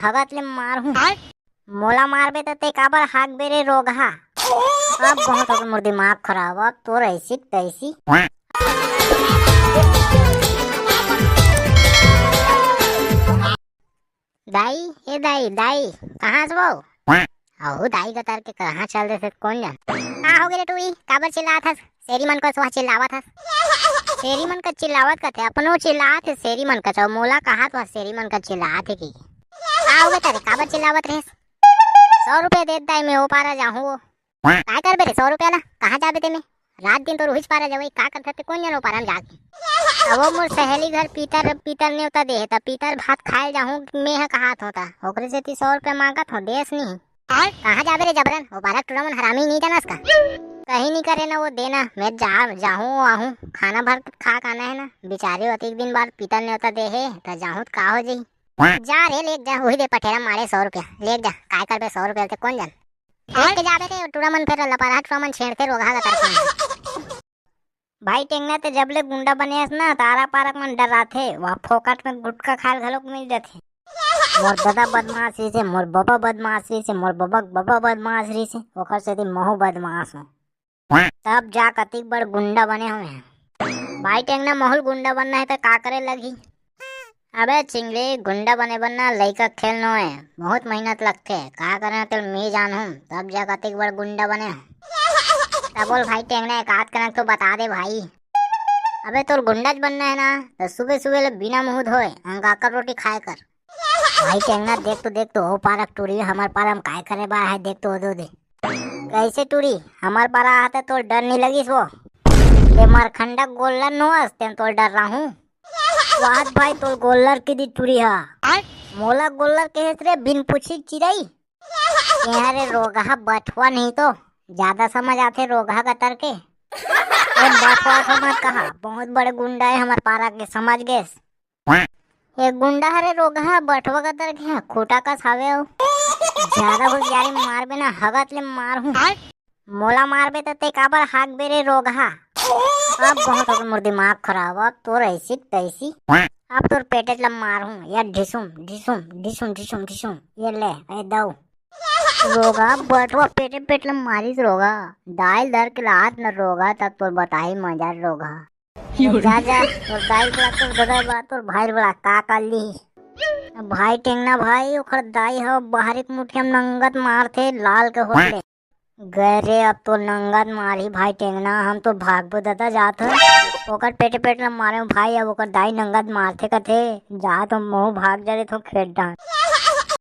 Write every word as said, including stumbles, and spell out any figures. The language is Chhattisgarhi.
हगत ले मारहूं। मोला मारबे त ते काबर हाकबे रे रोगहा? अब बहुत होगे मोर दिमाग खराब, अब तोर ऐसी तैसी। दाई, ए दाई, दाई, कहाँ हस वो? अहो दाई गतर के कहाँ चल देथे कोन जन। का होगे रे टूरी, काबर चिल्लात हस? शेरी मन कस चिल्लावत हस। शेरी मन कस चिल्लावत कथे, अपनो चिल्लात हे शेरी मन कस, अउ मोला कहात हस शेरी मन कस चिल्लात हे कि। का होगे तरे, काबर चिल्लावत रहेस? सौ रुपया देत दाई, मैं ओ पारा जाहूं वो। काय करबे रे सौ रुपया ला? कहाँ जाबे ते में? रात दिन तो रोहिच पारा जावई, का करथे ते कोन जन ओ पारा में जाके? अब वो मोर सहेली घर पीतर, पीतर नेवता दे हे, त पीतर भात खाए जाहूं, मैं ह कहात हों त। ओकरे सेती सौ रुपया मांगत हों, देस नहीं। कहाँ जाबे रे जबरन? ओ पारा टूरा मन हरामी नहीं जानस का? कहीं नहीं करे ना वो देना, मैं जा, जाहूं आहूं, खाना भर खा के आना है ना। बिचारी अतिक दिन बाद पीतर नेवता दे हे, त जाहूं त का हो जाई? जा रे, लेग जा, वही दे पठेरा मारे सौ रुपया, लेग जा, काय करबे सौ रुपया ते कोन जन? लेग के जाबे ते टूरा मन फेर लपारा टूरा मन छेड़ते रोगहा गतर के। भाई टेंगना ते जब ले गुंडा बने हस ना, तारा पारक मन डराथे, वहाँ फोकट में गुटखा खायल घलोक मिल जाथे। मोर ददा बदमाश रहिसे, मोर बबा बदमाश रहिसे, मोर बबा के बबा बदमाश रहिसे, ओकर सेती महू बदमाश हूँ। तब जा कतिक बड़ गुंडा बने हवे। भाई टेंगना, महू ल गुंडा बनना है त का करे लगही? अबे चिंगड़ी, गुंडा बने बर ना लइका खेल नोहे, बहुत मेहनत लगथे। का करना तेल मी जानहूं, तब जा कतिक बड़ गुंडा बने हूं। तब बोल भाई टेंगना, एक आध कनक तो बता दे भाई। अबे तोर गुंडा ज बनना है ना, तो सुबह सुबह ले बिना मुंह धोए अंगाकर रोटी खाए कर। भाई टेंगना, देख तो, देख तो, ओ पारक टूरी हमर पारा में काय करे बा है, देख तो, ओ दो दे। कैसे टूरी, हमर पारा आते तोर डर नहीं लगिस वो? ते मरखंडा गोल्लर नोहस, तेन तोर डर रहूं। वाह भाई, तोर गोल्लर के दी टूरी हा। मोला गोल्लर कहे रे, बिन पूछी चिरई। यहाँ रे रोगहा बठवा नहीं तो, ज्यादा समझ आथे रोगहा गतर के। ए बठवा समझ कहा, बहुत बड़े गुंडा है हमर पारा के, समझ गेस। ए गुंडा हरे रोगहा, बठवा गतर के, खूटा कस हावे हो। ज्यादा होशियारी मारबे ना, हगत ले मारहूं। मोला मारबे त ते काबर हाकबे रे रोगहा? अब बहुत होगे मोर दिमाग खराब, अब तोर ऐसी तैसी। अब तोर पेटेट ल मारहूं या ढिसुम, ढिसुम, ढिसुम, ढिसुम, ढिसुम। ये ले, ए दऊ। रोगहा बठवा पेटे पेट ल मारिस रोगहा। दाई ल धर के लात न रोगहा, तब तोर बताई मजा रोगहा। जा, जा, तोर दाई ल बुला, तोर ददा ल बुला, तोर भाई ल बुला, का कर ली? भाई टेंगना भाई, ओखर दाई ह बाहरी के मुठिया म नंगत मारथे, लाल के होत ले। गए रे, अब तो नंगत मारही भाई टेंगना, हम तो भागबो ददा जात हन। ओकर पेटे पेट ल मारे भाई, अब ओकर दाई नंगत मारथे कथे, जात हन महू भाग जा रे तो खेत डांड।